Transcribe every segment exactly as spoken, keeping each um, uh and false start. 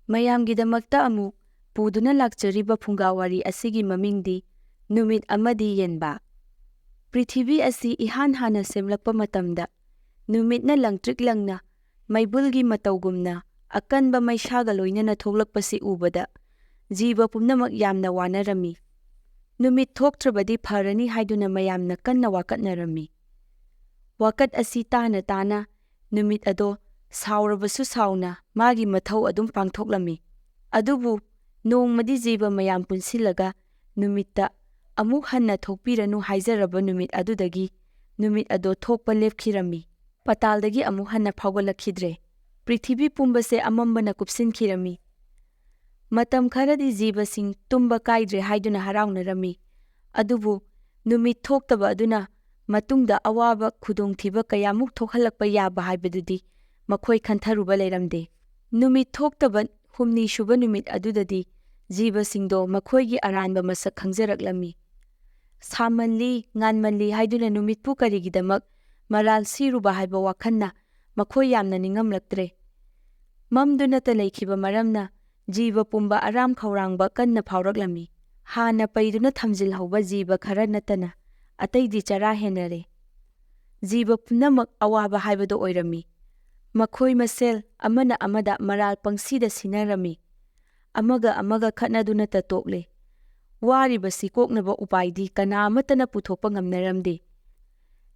ꯃꯌꯥꯝꯒꯤꯗꯃꯛꯇ ꯑꯃꯨꯛ ꯄꯨꯗꯨꯅ ꯂꯥꯛꯆꯔꯤꯕ ꯐꯨꯡꯒꯥ ꯋꯥꯔꯤ ꯑꯁꯤꯒꯤ ꯃꯃꯤꯡꯗꯤ ꯅꯨꯃꯤꯠ ꯑꯃꯗꯤ ꯌꯦꯟꯕ꯫ ꯄ꯭ꯔꯤꯊꯤꯕꯤ ꯑꯁꯤ ꯏꯍꯥꯟ ꯍꯥꯟꯅ ꯁꯦꯝꯂꯛꯄ ꯃꯇꯝꯗ ꯅꯨꯃꯤꯠꯅ ꯂꯪꯇ꯭ꯔꯤꯛ ꯂꯪꯅ ꯃꯩꯕꯨꯜꯒꯤ ꯃꯇꯧꯒꯨꯝꯅ ꯑꯀꯟꯕ ꯃꯩꯁꯥꯒ ꯂꯣꯏꯅꯅ ꯊꯣꯛꯂꯛꯄꯁꯤ ꯎꯕꯗ ꯖꯤꯕ ꯄꯨꯝꯅꯃꯛ ꯌꯥꯝꯅ ꯋꯥꯅꯔꯝꯃꯤ꯫ ꯅꯨꯃꯤꯠ ꯊꯣꯛꯇ꯭ꯔꯕꯗꯤ ꯐꯔꯅꯤ ꯍꯥꯏꯗꯨꯅ ꯃꯌꯥꯝꯅ ꯀꯟꯅ ꯋꯥꯀꯠꯅꯔꯝꯃꯤ꯫ ꯋꯥꯀꯠ ꯑꯁꯤ ꯇꯥꯅ ꯇꯥꯅ ꯅꯨꯃꯤꯠ ꯑꯗꯣ ꯁꯥꯎꯔꯕꯁꯨ ꯁꯥꯎꯅ ꯃꯥꯒꯤ ꯃꯊꯧ ꯑꯗꯨꯝ ꯄꯥꯡꯊꯣꯛꯂꯝꯃꯤ꯫ ꯑꯗꯨꯕꯨ ꯅꯣꯡꯃꯗꯤ ꯖꯤꯕ ꯃꯌꯥꯝ ꯄꯨꯟꯁꯤꯜꯂꯒ ꯅꯨꯃꯤꯠꯇ ꯑꯃꯨꯛ ꯍꯟꯅ ꯊꯣꯛꯄꯤꯔꯅꯨ ꯍꯥꯏꯖꯔꯕ ꯅꯨꯃꯤꯠ ꯑꯗꯨꯗꯒꯤ ꯅꯨꯃꯤꯠ ꯑꯗꯣ ꯊꯣꯛꯄ ꯂꯦꯞꯈꯤꯔꯝꯃꯤ꯫ ꯄꯇꯥꯜꯗꯒꯤ ꯑꯃꯨꯛ ꯍꯟꯅ ꯐꯥꯎꯒꯠꯂꯛꯈꯤꯗ꯭ꯔꯦ꯫ ꯄ꯭ꯔꯤꯊꯤꯕꯤ ꯄꯨꯝꯕꯁꯦ ꯑꯃꯝꯕꯅ ꯀꯨꯞꯁꯤꯟꯈꯤꯔꯝꯃꯤ꯫ ꯃꯇꯝ ꯈꯔꯗꯤ ꯖꯤꯕꯁꯤꯡ ꯇꯨꯝꯕ ꯀꯥꯏꯗ꯭ꯔꯦ ꯍꯥꯏꯗꯨꯅ ꯍꯔꯥꯎꯅꯔꯝꯃꯤ꯫ ꯑꯗꯨꯕꯨ ꯅꯨꯃꯤꯠ ꯊꯣꯛꯇꯕ ꯑꯗꯨꯅ ꯃꯇꯨꯡꯗ ꯑꯋꯥꯕ ꯈꯨꯗꯣꯡꯊꯤꯕ ꯀꯌꯥꯃꯨꯛ ꯊꯣꯛꯍꯜꯂꯛꯄ ꯌꯥꯕ ꯍꯥꯏꯕꯗꯨꯗꯤ ꯃꯈꯣꯏ ꯈꯟꯊꯔꯨꯕ ꯂꯩꯔꯝꯗꯦ꯫ ꯅꯨꯃꯤꯠ ꯊꯣꯛꯇꯕ ꯍꯨꯝꯅꯤ ꯁꯨꯕ ꯅꯨꯃꯤꯠ ꯑꯗꯨꯗꯗꯤ ꯖꯤꯕꯁꯤꯡꯗꯣ ꯃꯈꯣꯏꯒꯤ ꯑꯔꯥꯟꯕ ꯃꯁꯛ ꯈꯪꯖꯔꯛꯂꯝꯃꯤ꯫ ꯁꯥꯃꯜꯂꯤ, ꯉꯥꯟꯃꯜꯂꯤ ꯍꯥꯏꯗꯨꯅ ꯅꯨꯃꯤꯠꯄꯨ ꯀꯔꯤꯒꯤꯗꯃꯛ ꯃꯔꯥꯜ ꯁꯤꯔꯨꯕ ꯍꯥꯏꯕ ꯋꯥꯈꯜꯅ ꯃꯈꯣꯏ ꯌꯥꯝꯅ ꯅꯤꯡꯉꯝꯂꯛꯇ꯭ꯔꯦ꯫ ꯃꯝꯗꯨꯅꯇ ꯂꯩꯈꯤꯕ ꯃꯔꯝꯅ ꯖꯤꯕ ꯄꯨꯝꯕ ꯑꯔꯥꯝ ꯈꯧꯔꯥꯡꯕ ꯀꯟꯅ ꯐꯥꯎꯔꯛꯂꯝꯃꯤ꯫ ꯍꯥꯟꯅ ꯄꯩꯗꯨꯅ ꯊꯝꯖꯤꯜꯍꯧꯕ ꯖꯤꯕ ꯈꯔ ꯅꯠꯇꯅ ꯑꯇꯩꯗꯤ ꯆꯔꯥ ꯍꯦꯟꯅꯔꯦ꯫ ꯖꯤꯕ ꯄꯨꯝꯅꯃꯛ ꯑꯋꯥꯕ ꯍꯥꯏꯕꯗꯨ ꯑꯣꯏꯔꯝꯃꯤ꯫ ꯃꯈꯣꯏ ꯃꯁꯦꯜ ꯑꯃꯅ ꯑꯃꯗ ꯃꯔꯥꯜ ꯄꯪꯁꯤꯗ ꯁꯤꯟꯅꯔꯝꯃꯤ꯫ ꯑꯃꯒ ꯑꯃꯒ ꯈꯠꯅꯗꯨꯅꯇ ꯇꯣꯛꯂꯦ꯫ ꯋꯥꯔꯤꯕꯁꯤ ꯀꯣꯛꯅꯕ ꯎꯄꯥꯏꯗꯤ ꯀꯅꯥ ꯑꯃꯠꯇꯅ ꯄꯨꯊꯣꯛꯄ ꯉꯝꯅꯔꯝꯗꯦ꯫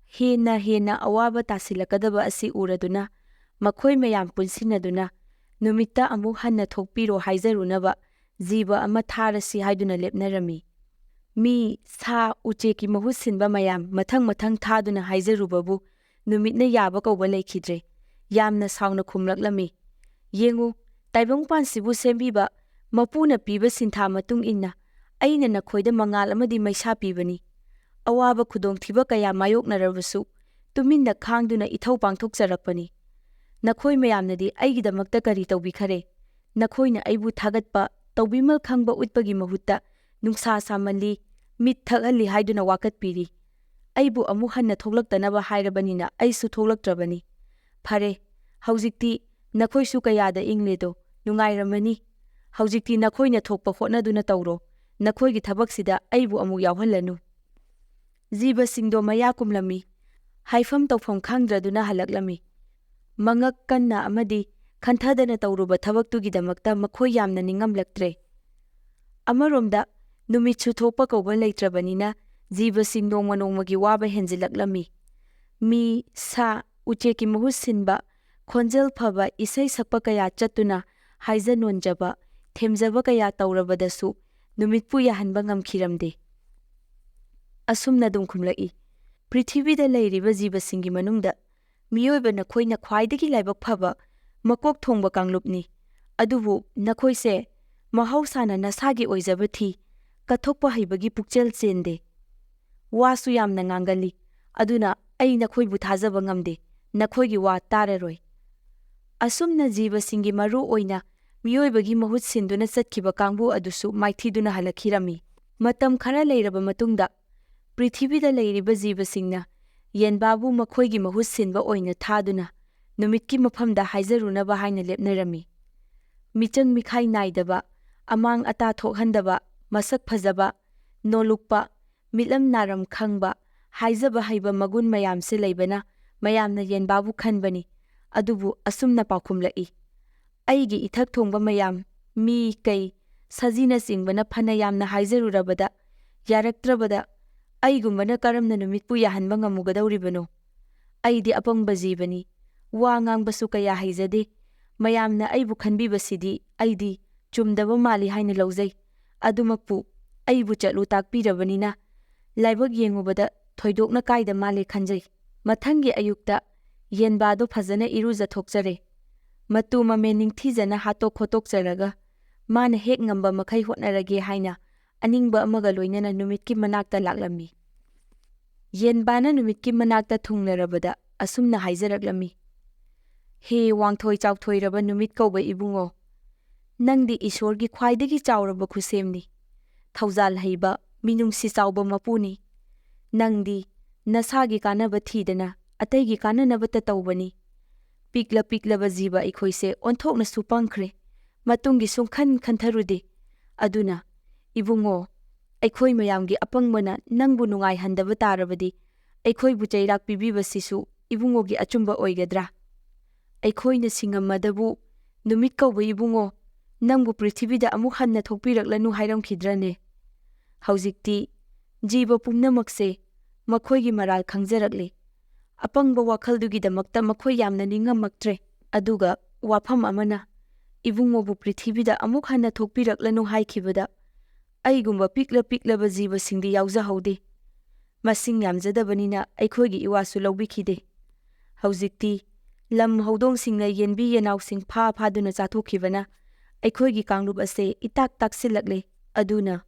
ꯍꯦꯟꯅ ꯍꯦꯟꯅ ꯑꯋꯥꯕ ꯇꯥꯁꯤꯜꯂꯛꯀꯗꯕ ꯑꯁꯤ ꯎꯔꯗꯨꯅ ꯃꯈꯣꯏ ꯃꯌꯥꯝ ꯄꯨꯟꯁꯤꯟꯅꯗꯨꯅ ꯅꯨꯃꯤꯠꯇ ꯑꯃꯨꯛ ꯍꯟꯅ ꯊꯣꯛꯄꯤꯔꯣ ꯍꯥꯏꯖꯔꯨꯅꯕ ꯖꯤꯕ ꯑꯃ ꯊꯥꯔꯁꯤ ꯍꯥꯏꯗꯨꯅ ꯂꯦꯞꯅꯔꯝꯃꯤ꯫ ꯃꯤ, ꯁꯥ, ꯎꯆꯦꯛꯀꯤ ꯃꯍꯨꯠ ꯁꯤꯟꯕ ꯃꯌꯥꯝ ꯃꯊꯪ ꯃꯊꯪ ꯊꯥꯗꯨꯅ ꯍꯥꯏꯖꯔꯨꯕꯕꯨ ꯅꯨꯃꯤꯠꯅ ꯌꯥꯕ ꯀꯧꯕ ꯂꯩꯈꯤꯗ꯭ꯔꯦ꯫ ꯌꯥꯝꯅ ꯁꯥꯎꯅ ꯈꯨꯝꯂꯛꯂꯝꯃꯤ, "ꯌꯦꯡꯉꯨ, ꯇꯥꯏꯕꯪꯄꯥꯟꯁꯤꯕꯨ ꯁꯦꯝꯕꯤꯕ ꯃꯄꯨꯅ ꯄꯤꯕ ꯁꯤꯟꯊꯥ ꯃꯇꯨꯡ ꯏꯟꯅ ꯑꯩꯅ ꯅꯈꯣꯏꯗ ꯃꯉꯥꯜ ꯑꯃꯗꯤ ꯃꯩꯁꯥ ꯄꯤꯕꯅꯤ꯫ ꯑꯋꯥꯕ ꯈꯨꯗꯣꯡꯊꯤꯕ ꯀꯌꯥ ꯃꯥꯌꯣꯛꯅꯔꯕꯁꯨ ꯇꯨꯃꯤꯟꯅ ꯈꯥꯡꯗꯨꯅ ꯏꯊꯧ ꯄꯥꯡꯊꯣꯛꯆꯔꯛꯄꯅꯤ꯫ ꯅꯈꯣꯏ ꯃꯌꯥꯝꯅꯗꯤ ꯑꯩꯒꯤꯗꯃꯛꯇ ꯀꯔꯤ ꯇꯧꯕꯤꯈꯔꯦ? ꯅꯈꯣꯏꯅ ꯑꯩꯕꯨ ꯊꯥꯒꯠꯄ, ꯇꯧꯕꯤꯃꯜ ꯈꯪꯕ ꯎꯠꯄꯒꯤ ꯃꯍꯨꯠꯇ ꯅꯨꯡꯁꯥ ꯁꯥꯃꯜꯂꯤ, ꯃꯤꯠ ꯊꯛꯍꯜꯂꯤ ꯍꯥꯏꯗꯨꯅ ꯋꯥꯀꯠꯄꯤꯔꯤ꯫ ꯑꯩꯕꯨ ꯑꯃꯨꯛ ꯍꯟꯅ ꯊꯣꯛꯂꯛꯇꯅꯕ ꯍꯥꯏꯔꯕꯅꯤꯅ ꯑꯩꯁꯨ ꯊꯣꯛꯂꯛꯇ꯭ꯔꯕꯅꯤ꯫ ꯐꯔꯦ, ꯍꯧꯖꯤꯛꯇꯤ ꯅꯈꯣꯏꯁꯨ ꯀꯌꯥꯗ ꯏꯪꯂꯦꯗꯣ꯫ ꯅꯨꯡꯉꯥꯏꯔꯝꯃꯅꯤ꯫ ꯍꯧꯖꯤꯛꯇꯤ ꯅꯈꯣꯏꯅ ꯊꯣꯛꯄ ꯍꯣꯠꯅꯗꯨꯅ ꯇꯧꯔꯣ꯫ ꯅꯈꯣꯏꯒꯤ ꯊꯕꯛꯁꯤꯗ ꯑꯩꯕꯨ ꯑꯃꯨꯛ ꯌꯥꯎꯍꯜꯂꯅꯨ꯫" ꯖꯤꯕꯁꯤꯡꯗꯣ ꯃꯌꯥ ꯀꯨꯝꯂꯝꯃꯤ꯫ ꯍꯥꯏꯐꯝ ꯇꯧꯐꯝ ꯈꯪꯗ꯭ꯔꯗꯨꯅ ꯍꯜꯂꯛꯂꯝꯃꯤ꯫ ꯃꯉꯛ ꯀꯟꯅ ꯑꯃꯗꯤ ꯈꯟꯊꯗꯅ ꯇꯧꯔꯨꯕ ꯊꯕꯛꯇꯨꯒꯤꯗꯃꯛꯇ ꯃꯈꯣꯏ ꯌꯥꯝꯅ ꯅꯤꯡꯉꯝꯂꯛꯇ꯭ꯔꯦ꯫ ꯑꯃꯔꯣꯝꯗ, ꯅꯨꯃꯤꯠꯁꯨ ꯊꯣꯛꯄ ꯀꯧꯕ ꯂꯩꯇ꯭ꯔꯕꯅꯤꯅ ꯖꯤꯕꯁꯤꯡ ꯅꯣꯡꯃ ꯅꯣꯡꯃꯒꯤ ꯋꯥꯕ ꯍꯦꯟꯖꯤꯜꯂꯛꯂꯝꯃꯤ꯫ ꯃꯤ, ꯁꯥ, ꯎꯆꯦꯛꯀꯤ ꯃꯍꯨꯠ ꯁꯤꯟꯕ, ꯈꯣꯟꯖꯦꯜ ꯐꯕ ꯏꯁꯩ ꯁꯛꯄ ꯀꯌꯥ ꯆꯠꯇꯨꯅ ꯍꯥꯏꯖ ꯅꯣꯟꯖꯕ, ꯊꯦꯝꯖꯕ ꯀꯌꯥ ꯇꯧꯔꯕꯗꯁꯨ ꯅꯨꯃꯤꯠꯄꯨ ꯌꯥꯍꯟꯕ ꯉꯝꯈꯤꯔꯝꯗꯦ꯫ ꯑꯁꯨꯝꯅ ꯑꯗꯨꯝ ꯈꯨꯝꯂꯛꯏ, "ꯄ꯭ꯔꯤꯊꯤꯕꯤꯗ ꯂꯩꯔꯤꯕ ꯖꯤꯕꯁꯤꯡꯒꯤ ꯃꯅꯨꯡꯗ ꯃꯤꯑꯣꯏꯕ ꯅꯈꯣꯏꯅ ꯈ꯭ꯋꯥꯏꯗꯒꯤ ꯂꯥꯏꯕꯛ ꯐꯕ, ꯃꯀꯣꯛ ꯊꯣꯡꯕ ꯀꯥꯡꯂꯨꯞꯅꯤ꯫ ꯑꯗꯨꯕꯨ ꯅꯈꯣꯏꯁꯦ ꯃꯍꯧꯁꯥꯅ ꯅꯁꯥꯒꯤ ꯑꯣꯏꯖꯕ ꯊꯤ, ꯀꯠꯊꯣꯛꯄ ꯍꯩꯕꯒꯤ ꯄꯨꯛꯆꯦꯜ ꯆꯦꯟꯗꯦ꯫ ꯋꯥꯁꯨ ꯌꯥꯝꯅ ꯉꯥꯡꯒꯜꯂꯤ꯫ ꯑꯗꯨꯅ ꯑꯩ ꯅꯈꯣꯏꯕꯨ ꯊꯥꯖꯕ ꯉꯝꯗꯦ꯫ ꯅꯈꯣꯏꯒꯤ ꯋꯥ ꯇꯥꯔꯔꯣꯏ꯫" ꯑꯁꯨꯝꯅ ꯖꯤꯕꯁꯤꯡꯒꯤ ꯃꯔꯨ ꯑꯣꯏꯅ ꯃꯤꯑꯣꯏꯕꯒꯤ ꯃꯍꯨꯠ ꯁꯤꯟꯗꯨꯅ ꯆꯠꯈꯤꯕ ꯀꯥꯡꯕꯨ ꯑꯗꯨꯁꯨ ꯃꯥꯏꯊꯤꯗꯨꯅ ꯍꯜꯂꯛꯈꯤꯔꯝꯃꯤ꯫ ꯃꯇꯝ ꯈꯔ ꯂꯩꯔꯕ ꯃꯇꯨꯡꯗ ꯄ꯭ꯔꯤꯊꯤꯕꯤꯗ ꯂꯩꯔꯤꯕ ꯖꯤꯕꯁꯤꯡꯅ ꯌꯦꯟꯕꯥꯕꯨ ꯃꯈꯣꯏꯒꯤ ꯃꯍꯨꯠ ꯁꯤꯟꯕ ꯑꯣꯏꯅ ꯊꯥꯗꯨꯅ ꯅꯨꯃꯤꯠꯀꯤ ꯃꯐꯝꯗ ꯍꯥꯏꯖꯔꯨꯅꯕ ꯍꯥꯏꯅ ꯂꯦꯞꯅꯔꯝꯃꯤ꯫ ꯃꯤꯆꯪ ꯃꯤꯈꯥꯏ ꯅꯥꯏꯗꯕ, ꯑꯃꯥꯡ ꯑꯇꯥ ꯊꯣꯛꯍꯟꯗꯕ, ꯃꯁꯛ ꯐꯖꯕ, ꯅꯣꯂꯨꯛꯄ, ꯃꯤꯠꯂꯝ ꯅꯥꯔꯝ ꯈꯪꯕ, ꯍꯥꯏꯖꯕ ꯍꯩꯕ ꯃꯒꯨꯟ ꯃꯌꯥꯝꯁꯦ ꯂꯩꯕꯅ ꯃꯌꯥꯝꯅ ꯌꯦꯟꯕꯥꯕꯨ ꯈꯟꯕꯅꯤ꯫ ꯑꯗꯨꯕꯨ ꯑꯁꯨꯝꯅ ꯄꯥꯎꯈꯨꯝꯂꯛꯏ, "ꯑꯩꯒꯤ ꯏꯊꯛ ꯊꯣꯡꯕ ꯃꯌꯥꯝ, ꯃꯤ, ꯀꯩ, ꯁꯖꯤꯅꯆꯤꯡꯕꯅ ꯐꯅ ꯌꯥꯝꯅ ꯍꯥꯏꯖꯔꯨꯔꯕꯗ ꯌꯥꯔꯛꯇ꯭ꯔꯕꯗ ꯑꯩꯒꯨꯝꯕꯅ ꯀꯔꯝꯅ ꯅꯨꯃꯤꯠꯄꯨ ꯌꯥꯍꯟꯕ ꯉꯝꯃꯨꯒꯗꯧꯔꯤꯕꯅꯣ? ꯑꯩꯗꯤ ꯑꯄꯪꯕ ꯖꯤꯕꯅꯤ꯫ ꯋꯥ ꯉꯥꯡꯕꯁꯨ ꯀꯌꯥ ꯍꯩꯖꯗꯦ꯫ ꯃꯌꯥꯝꯅ ꯑꯩꯕꯨ ꯈꯟꯕꯤꯕꯁꯤꯗꯤ ꯑꯩꯗꯤ ꯆꯨꯝꯗꯕ ꯃꯥꯜꯂꯤ ꯍꯥꯏꯅ ꯂꯧꯖꯩ꯫ ꯑꯗꯨꯃꯛꯄꯨ ꯑꯩꯕꯨ ꯆꯠꯂꯨ ꯇꯥꯛꯄꯤꯔꯕꯅꯤꯅ ꯂꯥꯏꯕꯛ ꯌꯦꯡꯉꯨꯕꯗ ꯊꯣꯏꯗꯣꯛꯅ ꯀꯥꯏꯗ ꯃꯥꯜꯂꯦ ꯈꯟꯖꯩ꯫" ꯃꯊꯪꯒꯤ ꯑꯌꯨꯛꯇ ꯌꯦꯟꯕꯥꯗꯣ ꯐꯖꯅ ꯏꯔꯨꯖꯊꯣꯛꯆꯔꯦ꯫ ꯃꯇꯨ ꯃꯃꯦꯟ ꯅꯤꯡꯊꯤꯖꯅ ꯍꯥꯠꯇꯣꯛ ꯈꯣꯠꯇꯣꯛꯆꯔꯒ ꯃꯥꯅ ꯍꯦꯛ ꯉꯝꯕ ꯃꯈꯩ ꯍꯣꯠꯅꯔꯒꯦ ꯍꯥꯏꯅ ꯑꯅꯤꯡꯕ ꯑꯃꯒ ꯂꯣꯏꯅꯅ ꯅꯨꯃꯤꯠꯀꯤ ꯃꯅꯥꯛꯇ ꯂꯥꯛꯂꯝꯃꯤ꯫ ꯌꯦꯟꯕꯥꯅ ꯅꯨꯃꯤꯠꯀꯤ ꯃꯅꯥꯛꯇ ꯊꯨꯡꯂꯔꯕꯗ ꯑꯁꯨꯝꯅ ꯍꯥꯏꯖꯔꯛꯂꯝꯃꯤ, "ꯍꯦ ꯋꯥꯡꯊꯣꯏ ꯆꯥꯎꯊꯣꯏꯔꯕ ꯅꯨꯃꯤꯠ ꯀꯧꯕ ꯏꯕꯨꯡꯉꯣ, ꯅꯪꯗꯤ ꯏꯁꯣꯔꯒꯤ ꯈ꯭ꯋꯥꯏꯗꯒꯤ ꯆꯥꯎꯔꯕ ꯈꯨꯠꯁꯦꯝꯅꯤ꯫ ꯊꯧꯖꯥꯜ ꯍꯩꯕ, ꯃꯤꯅꯨꯡꯁꯤ ꯆꯥꯎꯕ ꯃꯄꯨꯅꯤ꯫ ꯅꯪꯗꯤ ꯅꯁꯥꯒꯤ ꯀꯥꯟꯅꯕ ꯊꯤꯗꯅ ꯑꯇꯩꯒꯤ ꯀꯥꯟꯅꯅꯕꯇ ꯇꯧꯕꯅꯤ꯫ ꯄꯤꯛꯂ ꯄꯤꯛꯂꯕ ꯖꯤꯕ ꯑꯩꯈꯣꯏꯁꯦ ꯑꯣꯟꯊꯣꯛꯅꯁꯨ ꯄꯪꯈ꯭ꯔꯦ꯫ ꯃꯇꯨꯡꯒꯤ ꯁꯨꯡꯈꯟ ꯈꯟꯊꯔꯨꯗꯦ꯫ ꯑꯗꯨꯅ, "ꯏꯕꯨꯡꯉꯣ, ꯑꯩꯈꯣꯏ ꯃꯌꯥꯝꯒꯤ ꯑꯄꯪꯕꯅ ꯅꯪꯕꯨ ꯅꯨꯡꯉꯥꯏꯍꯟꯗꯕ ꯇꯥꯔꯕꯗꯤ, ꯑꯩꯈꯣꯏꯕꯨ ꯆꯩꯔꯥꯛ ꯄꯤꯕꯤꯕꯁꯤꯁꯨ ꯏꯕꯨꯡꯉꯣꯒꯤ ꯑꯆꯨꯝꯕ ꯑꯣꯏꯒꯗ꯭ꯔꯥ? ꯑꯩꯈꯣꯏꯅ ꯁꯤꯡꯉꯝꯃꯗꯕꯨ ꯅꯨꯃꯤꯠ ꯀꯧꯕ ꯏꯕꯨꯡꯉꯣ, ꯅꯪꯕꯨ ꯄ꯭ꯔꯤꯊꯤꯕꯤꯗ ꯑꯃꯨꯛ ꯍꯟꯅ ꯊꯣꯛꯄꯤꯔꯛꯂꯅꯨ ꯍꯥꯏꯔꯝꯈꯤꯗ꯭ꯔꯅꯦ? ꯍꯧꯖꯤꯛꯇꯤ ꯖꯤꯕ ꯄꯨꯝꯅꯃꯛꯁꯦ ꯃꯈꯣꯏꯒꯤ ꯃꯔꯥꯜ ꯈꯪꯖꯔꯛꯂꯦ꯫ ꯑꯄꯪꯕ ꯋꯥꯈꯜꯗꯨꯒꯤꯗꯃꯛꯇ ꯃꯈꯣꯏ ꯌꯥꯝꯅ ꯅꯤꯡꯉꯝꯃꯛꯇ꯭ꯔꯦ꯫ ꯑꯗꯨꯒ ꯋꯥꯐꯝ ꯑꯃꯅ, ꯏꯕꯨꯡꯉꯣꯕꯨ ꯄ꯭ꯔꯤꯊꯤꯕꯤꯗ ꯑꯃꯨꯛ ꯍꯟꯅ ꯊꯣꯛꯄꯤꯔꯛꯂꯅꯨ ꯍꯥꯏꯈꯤꯕꯗ ꯑꯩꯒꯨꯝꯕ ꯄꯤꯛꯂ ꯄꯤꯛꯂꯕ ꯖꯤꯕꯁꯤꯡꯗꯤ ꯌꯥꯎꯖꯍꯧꯗꯦ꯫ ꯃꯁꯤꯡ ꯌꯥꯝꯖꯗꯕꯅꯤꯅ ꯑꯩꯈꯣꯏꯒꯤ ꯏꯋꯥꯁꯨ ꯂꯧꯕꯤꯈꯤꯗꯦ꯫ ꯍꯧꯖꯤꯛꯇꯤ ꯂꯝ ꯍꯧꯗꯣꯡꯁꯤꯡꯅ ꯌꯦꯟꯕꯤ ꯌꯦꯅꯥꯎꯁꯤꯡ ꯐꯥ ꯐꯥꯗꯨꯅ ꯆꯥꯊꯣꯛꯈꯤꯕꯅ ꯑꯩꯈꯣꯏꯒꯤ ꯀꯥꯡꯂꯨꯞ ꯑꯁꯦ ꯏꯇꯥꯛ ꯇꯥꯛꯁꯤꯜꯂꯛꯂꯦ꯫ ꯑꯗꯨꯅ,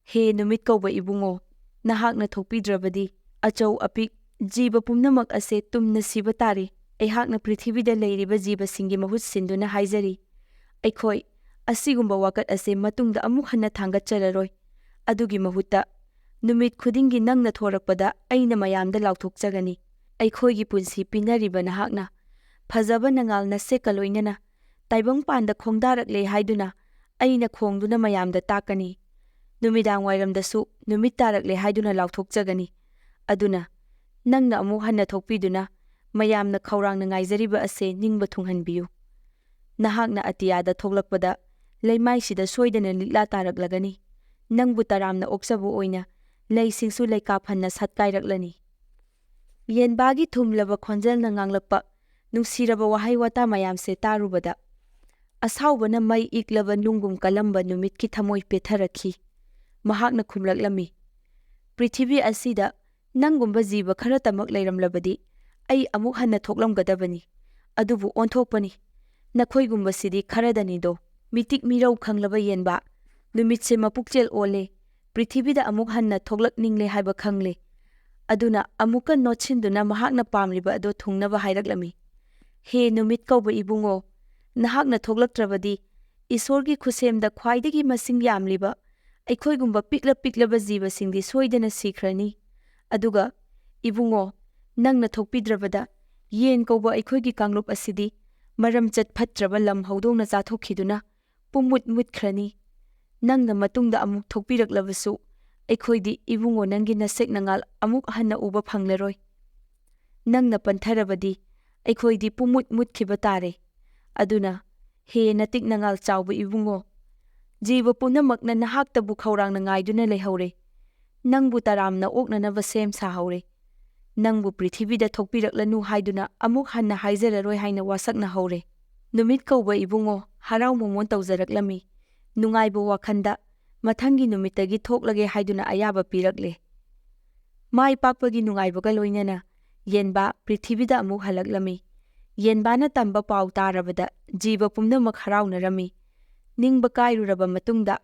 ꯍꯦ ꯅꯨꯃꯤꯠ ꯀꯧꯕ ꯏꯕꯨꯡꯉꯣ, ꯅꯍꯥꯛꯅ ꯊꯣꯛꯄꯤꯗ꯭ꯔꯕꯗꯤ ꯑꯆꯧ ꯑꯄꯤꯛ ꯖꯤꯕ ꯄꯨꯝꯅꯃꯛ ꯑꯁꯦ ꯇꯨꯝꯅ ꯁꯤꯕ ꯇꯥꯔꯦ꯫ ꯑꯩꯍꯥꯛꯅ ꯄ꯭ꯔꯤꯊꯤꯕꯤꯗ ꯂꯩꯔꯤꯕ ꯖꯤꯕꯁꯤꯡꯒꯤ ꯃꯍꯨꯠ ꯁꯤꯟꯗꯨꯅ ꯍꯥꯏꯖꯔꯤ꯫ ꯑꯩꯈꯣꯏ ꯑꯁꯤꯒꯨꯝꯕ ꯋꯥꯀꯠ ꯑꯁꯦ ꯃꯇꯨꯡꯗ ꯑꯃꯨꯛ ꯍꯟꯅ ꯊꯥꯡꯒꯠꯆꯔꯔꯣꯏ꯫ ꯑꯗꯨꯒꯤ ꯃꯍꯨꯠꯇ ꯅꯨꯃꯤꯠ ꯈꯨꯗꯤꯡꯒꯤ ꯅꯪꯅ ꯊꯣꯔꯛꯄꯗ ꯑꯩꯅ ꯃꯌꯥꯝꯗ ꯂꯥꯎꯊꯣꯛꯆꯒꯅꯤ꯫ ꯑꯩꯈꯣꯏꯒꯤ ꯄꯨꯟꯁꯤ ꯄꯤꯅꯔꯤꯕ ꯅꯍꯥꯛꯅ ꯐꯖꯕ ꯅꯉꯥꯜ ꯅꯁꯦꯛꯀ ꯂꯣꯏꯅꯅ ꯇꯥꯏꯕꯪꯄꯥꯟꯗ ꯈꯣꯡꯗꯥꯔꯛꯂꯦ ꯍꯥꯏꯗꯨꯅ ꯑꯩꯅ ꯈꯣꯡꯗꯨꯅ ꯃꯌꯥꯝꯗ ꯇꯥꯛꯀꯅꯤ꯫ ꯅꯨꯃꯤꯗꯥꯡ ꯋꯥꯏꯔꯝꯗꯁꯨ ꯅꯨꯃꯤꯠ ꯇꯥꯔꯛꯂꯦ ꯍꯥꯏꯗꯨꯅ ꯂꯥꯎꯊꯣꯛꯆꯒꯅꯤ꯫ ꯑꯗꯨꯅ ꯅꯪꯅ ꯑꯃꯨꯛ ꯍꯟꯅ ꯊꯣꯛꯄꯤꯗꯨꯅ ꯃꯌꯥꯝꯅ ꯈꯧꯔꯥꯡꯅ ꯉꯥꯏꯖꯔꯤꯕ ꯑꯁꯦ ꯅꯤꯡꯕ ꯊꯨꯡꯍꯟꯕꯤꯌꯨ꯫ ꯅꯍꯥꯛꯅ ꯑꯇꯤꯌꯥꯗ ꯊꯣꯛꯂꯛꯄꯗ ꯂꯩꯃꯥꯏꯁꯤꯗ ꯁꯣꯏꯗꯅ ꯂꯤꯛꯂꯥ ꯇꯥꯔꯛꯂꯒꯅꯤ꯫ ꯅꯪꯕꯨ ꯇꯔꯥꯝꯅ ꯑꯣꯛꯆꯕ ꯑꯣꯏꯅ ꯂꯩꯁꯤꯡꯁꯨ ꯂꯩꯀꯥ ꯐꯟꯅ ꯁꯥꯠꯀꯥꯏꯔꯛꯂꯅꯤ꯫ ꯌꯦꯟꯕꯥꯒꯤ ꯊꯨꯝꯂꯕ ꯈꯣꯟꯖꯦꯜꯅ ꯉꯥꯡꯂꯛꯄ ꯅꯨꯡꯁꯤꯔꯕ ꯋꯥꯍꯩ ꯋꯥꯇꯥ ꯃꯌꯥꯝꯁꯦ ꯇꯥꯔꯨꯕꯗ, ꯑꯁꯥꯎꯕꯅ ꯃꯩ ꯏꯛꯂꯕ ꯅꯨꯡꯒꯨꯝ ꯀꯜꯂꯝꯕ ꯅꯨꯃꯤꯠꯀꯤ ꯊꯃꯣꯏ ꯄꯦꯠꯊꯔꯛꯈꯤ꯫ ꯃꯍꯥꯛꯅ ꯈꯨꯝꯂꯛꯂꯝꯃꯤ, "ꯄ꯭ꯔꯤꯊꯤꯕꯤ ꯑꯁꯤꯗ ꯅꯪꯒꯨꯝꯕ ꯖꯤꯕ ꯈꯔꯇꯃꯛ ꯂꯩꯔꯝꯂꯕꯗꯤ ꯑꯩ ꯑꯃꯨꯛ ꯍꯟꯅ ꯊꯣꯛꯂꯝꯒꯗꯕꯅꯤ꯫ ꯑꯗꯨꯕꯨ ꯑꯣꯟꯊꯣꯛꯄꯅꯤ꯫ ꯅꯈꯣꯏꯒꯨꯝꯕꯁꯤꯗꯤ ꯈꯔꯗꯅꯤꯗꯣ꯫ ꯃꯤꯇꯤꯛ ꯃꯤꯔꯧ ꯈꯪꯂꯕ ꯌꯦꯟꯕ, ꯅꯨꯃꯤꯠꯁꯦ ꯃꯄꯨꯛꯆꯦꯜ ꯑꯣꯜꯂꯦ꯫ ꯄ꯭ꯔꯤꯊꯤꯕꯤꯗ ꯑꯃꯨꯛ ꯍꯟꯅ ꯊꯣꯛꯂꯛꯅꯤꯡꯂꯦ ꯍꯥꯏꯕ ꯈꯪꯂꯦ꯫ ꯑꯗꯨꯅ ꯑꯃꯨꯛꯀ ꯅꯣꯠꯁꯤꯟꯗꯨꯅ ꯃꯍꯥꯛꯅ ꯄꯥꯝꯂꯤꯕ ꯑꯗꯨ ꯊꯨꯡꯅꯕ ꯍꯥꯏꯔꯛꯂꯝꯃꯤ꯫ ꯍꯦ ꯅꯨꯃꯤꯠ ꯀꯧꯕ ꯏꯕꯨꯡꯉꯣ, ꯅꯍꯥꯛꯅ ꯊꯣꯛꯂꯛꯇ꯭ꯔꯕꯗꯤ ꯏꯁꯣꯔꯒꯤ ꯈꯨꯠꯁꯦꯝꯗ ꯈ꯭ꯋꯥꯏꯗꯒꯤ ꯃꯁꯤꯡ ꯌꯥꯝꯂꯤꯕ ꯑꯩꯈꯣꯏꯒꯨꯝꯕ ꯄꯤꯛꯂ ꯄꯤꯛꯂꯕ ꯖꯤꯕꯁꯤꯡꯗꯤ ꯁꯣꯏꯗꯅ ꯁꯤꯈ꯭ꯔꯅꯤ꯫ ꯑꯗꯨꯒ ꯏꯕꯨꯡꯉꯣ, ꯅꯪꯅ ꯊꯣꯛꯄꯤꯗ꯭ꯔꯕꯗ ꯌꯦꯟ ꯀꯧꯕ ꯑꯩꯈꯣꯏꯒꯤ ꯀꯥꯡꯂꯨꯞ ꯑꯁꯤꯗꯤ ꯃꯔꯝꯆꯠ ꯐꯠꯇ꯭ꯔꯕ ꯂꯝ ꯍꯧꯗꯣꯡꯅ ꯆꯥꯊꯣꯛꯈꯤꯗꯨꯅ ꯄꯨꯝꯃꯨꯠ ꯃꯨꯠꯈ꯭ꯔꯅꯤ꯫ ꯅꯪꯅ ꯃꯇꯨꯡꯗ ꯑꯃꯨꯛ ꯊꯣꯛꯄꯤꯔꯛꯂꯕꯁꯨ, ꯑꯩꯈꯣꯏꯗꯤ ꯏꯕꯨꯡꯉꯣ ꯅꯪꯒꯤ ꯅꯁꯦꯛ ꯅꯉꯥꯜ ꯑꯃꯨꯛ ꯍꯟꯅ ꯎꯕ ꯐꯪꯂꯔꯣꯏ꯫ ꯅꯪꯅ ꯄꯟꯊꯔꯕꯗꯤ ꯑꯩꯈꯣꯏꯗꯤ ꯄꯨꯝꯃꯨꯠ ꯃꯨꯠꯈꯤꯕ ꯇꯥꯔꯦ꯫ ꯑꯗꯨꯅ, ꯍꯦ ꯅꯇꯤꯛ ꯅꯉꯥꯜ ꯆꯥꯎꯕ ꯏꯕꯨꯡꯉꯣ, ꯖꯤꯕ ꯄꯨꯝꯅꯃꯛꯅ ꯅꯍꯥꯛꯇꯕꯨ ꯈꯧꯔꯥꯡꯅ ꯉꯥꯏꯗꯨꯅ ꯂꯩꯍꯧꯔꯦ꯫ ꯅꯪꯕꯨ ꯇꯔꯥꯝꯅ ꯑꯣꯛꯅꯅꯕ ꯁꯦꯝ ꯁꯥꯍꯧꯔꯦ꯫ ꯅꯪꯕꯨ ꯄ꯭ꯔꯤꯊꯤꯕꯤꯗ ꯊꯣꯛꯄꯤꯔꯛꯂꯅꯨ ꯍꯥꯏꯗꯨꯅ ꯑꯃꯨꯛ ꯍꯟꯅ ꯍꯥꯏꯖꯔꯔꯣꯏ ꯍꯥꯏꯅ ꯋꯥꯁꯛꯅꯍꯧꯔꯦ꯫ ꯅꯨꯃꯤꯠ ꯀꯧꯕ ꯏꯕꯨꯡꯉꯣ, ꯍꯔꯥꯎ ꯃꯃꯣꯟ ꯇꯧꯖꯔꯛꯂꯝꯃꯤ꯫ ꯅꯨꯡꯉꯥꯏꯕ ꯋꯥꯈꯟꯗ ꯃꯊꯪꯒꯤ ꯅꯨꯃꯤꯠꯇꯒꯤ ꯊꯣꯛꯂꯒꯦ ꯍꯥꯏꯗꯨꯅ ꯑꯌꯥꯕ ꯄꯤꯔꯛꯂꯦ꯫ ꯃꯥꯏ ꯄꯥꯛꯄꯒꯤ ꯅꯨꯡꯉꯥꯏꯕꯒ ꯂꯣꯏꯅꯅ ꯌꯦꯟꯕꯥ ꯄ꯭ꯔꯤꯊꯤꯕꯤꯗ ꯑꯃꯨꯛ ꯍꯜꯂꯛꯂꯝꯃꯤ꯫ ꯌꯦꯟꯕꯥꯅ ꯇꯝꯕ ꯄꯥꯎ ꯇꯥꯔꯕꯗ ꯖꯤꯕ ꯄꯨꯝꯅꯃꯛ ꯍꯔꯥꯎꯅꯔꯝꯃꯤ꯫ ꯅꯤꯡꯕ ꯀꯥꯏꯔꯨꯔꯕ ꯃꯇꯨꯡꯗ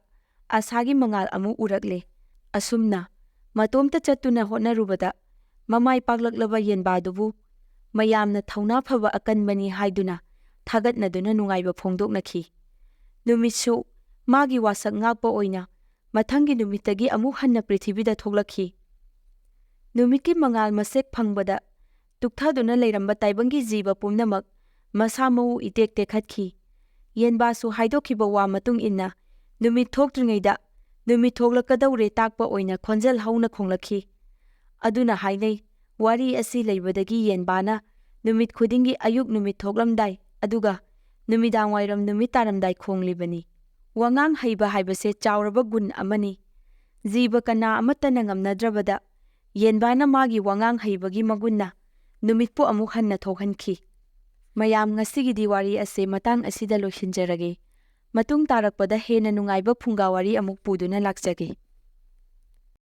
ꯑꯁꯥꯒꯤ ꯃꯉꯥꯜ ꯑꯃꯨꯛ ꯎꯔꯛꯂꯦ꯫ ꯑꯁꯨꯝꯅ ꯃꯇꯣꯝꯇ ꯆꯠꯇꯨꯅ ꯍꯣꯠꯅꯔꯨꯕꯗ ꯃꯃꯥꯏ ꯄꯥꯛꯂꯛꯂꯕ ꯌꯦꯟꯕꯥꯗꯨꯕꯨ ꯃꯌꯥꯝꯅ ꯊꯧꯅꯥ ꯐꯕ ꯑꯀꯟꯕꯅꯤ ꯍꯥꯏꯗꯨꯅ ꯊꯥꯒꯠꯅꯗꯨꯅ ꯅꯨꯡꯉꯥꯏꯕ ꯐꯣꯡꯗꯣꯛꯅꯈꯤ꯫ ꯅꯨꯃꯤꯠꯁꯨ ꯃꯥꯒꯤ ꯋꯥꯁꯛ ꯉꯥꯛꯄ ꯑꯣꯏꯅ ꯃꯊꯪꯒꯤ ꯅꯨꯃꯤꯠꯇꯒꯤ ꯑꯃꯨꯛ ꯍꯟꯅ ꯄ꯭ꯔꯤꯊꯤꯕꯤꯗ ꯊꯣꯛꯂꯛꯈꯤ꯫ ꯅꯨꯃꯤꯠꯀꯤ ꯃꯉꯥꯜ ꯃꯁꯦꯛ ꯐꯪꯕꯗ ꯇꯨꯛꯊꯗꯨꯅ ꯂꯩꯔꯝꯕ ꯇꯥꯏꯕꯪꯒꯤ ꯖꯤꯕ ꯄꯨꯝꯅꯃꯛ ꯃꯁꯥ ꯃꯎ ꯏꯇꯦꯛ ꯇꯦꯛꯈꯠꯈꯤ꯫ ꯌꯦꯟꯕꯥꯁꯨ ꯍꯥꯏꯗꯣꯛꯈꯤꯕ ꯋꯥ ꯃꯇꯨꯡ ꯏꯟꯅ ꯅꯨꯃꯤꯠ ꯊꯣꯛꯇ꯭ꯔꯤꯉꯩꯗ ꯅꯨꯃꯤꯠ ꯊꯣꯛꯂꯛꯀꯗꯧꯔꯦ ꯇꯥꯛꯄ ꯑꯣꯏꯅ ꯈꯣꯟꯖꯦꯜ ꯍꯧꯅ ꯈꯣꯡꯂꯛꯈꯤ꯫ ꯑꯗꯨꯅ ꯍꯥꯏꯅꯩ, ꯋꯥꯔꯤ ꯑꯁꯤ ꯂꯩꯕꯗꯒꯤ ꯌꯦꯟꯕꯥꯅ ꯅꯨꯃꯤꯠ ꯈꯨꯗꯤꯡꯒꯤ ꯑꯌꯨꯛ ꯅꯨꯃꯤꯠ ꯊꯣꯛꯂꯝꯗꯥꯏ ꯑꯗꯨꯒ ꯅꯨꯃꯤꯗꯥꯡꯋꯥꯏꯔꯝ ꯅꯨꯃꯤꯠ ꯇꯥꯔꯝꯗꯥꯏ ꯈꯣꯡꯂꯤꯕꯅꯤ꯫ ꯋꯥꯉꯥꯡ ꯍꯩꯕ ꯍꯥꯏꯕꯁꯦ ꯆꯥꯎꯔꯕ ꯒꯨꯟ ꯑꯃꯅꯤ꯫ ꯖꯤꯕ ꯀꯅꯥ ꯑꯃꯠꯇꯅ ꯉꯝꯅꯗ꯭ꯔꯕꯗ ꯌꯦꯟꯕꯥꯅ ꯃꯥꯒꯤ ꯋꯥꯉꯥꯡ ꯍꯩꯕꯒꯤ ꯃꯒꯨꯟꯅ ꯅꯨꯃꯤꯠꯄꯨ ꯑꯃꯨꯛ ꯍꯟꯅ ꯊꯣꯛꯍꯟꯈꯤ꯫ ꯃꯌꯥꯝ, ꯉꯁꯤꯒꯤꯗꯤ ꯋꯥꯔꯤ ꯑꯁꯦ ꯃꯇꯥꯡ ꯑꯁꯤꯗ ꯂꯣꯏꯁꯤꯟꯖꯔꯒꯦ꯫ ꯃꯇꯨꯡ ꯇꯥꯔꯛꯄꯗ ꯍꯦꯟꯅ ꯅꯨꯡꯉꯥꯏꯕ ꯐꯨꯡꯒꯥ ꯋꯥꯔꯤ ꯑꯃꯨꯛ ꯄꯨꯗꯨꯅ ꯂꯥꯛꯆꯒꯦ꯫